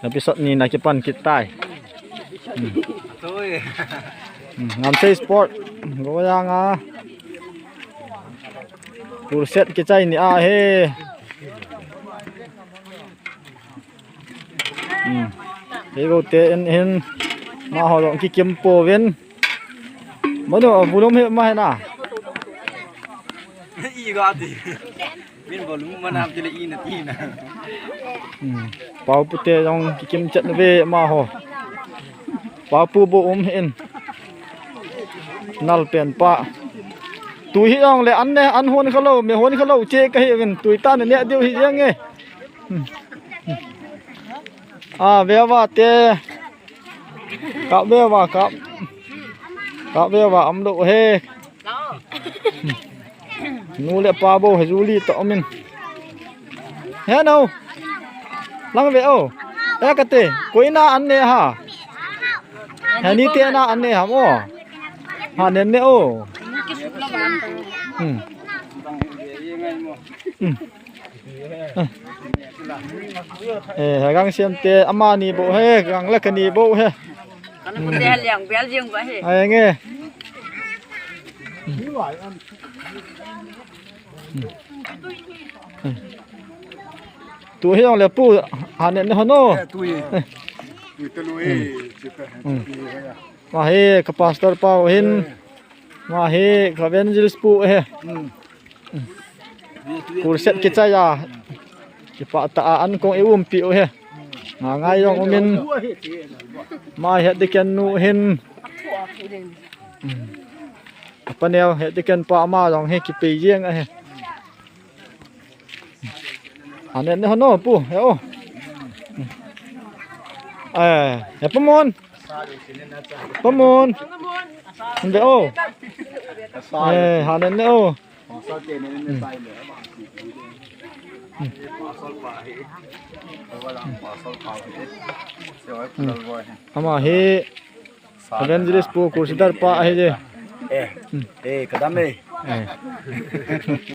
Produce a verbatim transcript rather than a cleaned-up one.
Episode ni na kipan kit tai. Hmm. Hmm, Ngamsei Sport. Goyang a. Kurset kichai ni ahi. Hmm. Hei go te in hin. Ma ho long kikim po vin. Mano, bulum he ma he na. I ga ti. Min volume manam tile i na ti na. Hmm. Pau pu te jong kikim chet ve ma ho. Pau pu bo um hin. Nal pen pa. Tu hi jong le an ne an hon kha lo, me hon kha lo che ka hi vin tu ta ne ne diu hi jeng e. Hmm. A ve va te. Kap ve va kap. Kap ve va am lo he. Nu le pa bo he Julie to min. He no. Lang ve o. E ka te. Koi na an ne ha. He ni te na an ne ha mo. Ha nen ne o. Hmm. Hmm. Eh, gang siam te ama ni bo he, gang le ka ni bo he. Kan ko te liang bel jing ba he. Ai nge. Tu hi jong le pu, ha ne ne ho no. Eh, tu hi. Tu te lu e, chi pe. Hmm. Ma hi ka pastor pa hin. Ma hi ka evangelist pu he. Hmm. Kurset kichai a. Kipa ta a an kong i umpi u he. Nga ngai jong umin. Ma het diken nu hin. Apa neo het diken pa ma jong he kipe jeng a he. Ane ne hono pu he o. Eh, he pamon. Pamon. Nde o. Eh, hanen ne o. Ama hi evangelist pu Crusader pa ahi je. Eh, eh, kadam eh. Eh.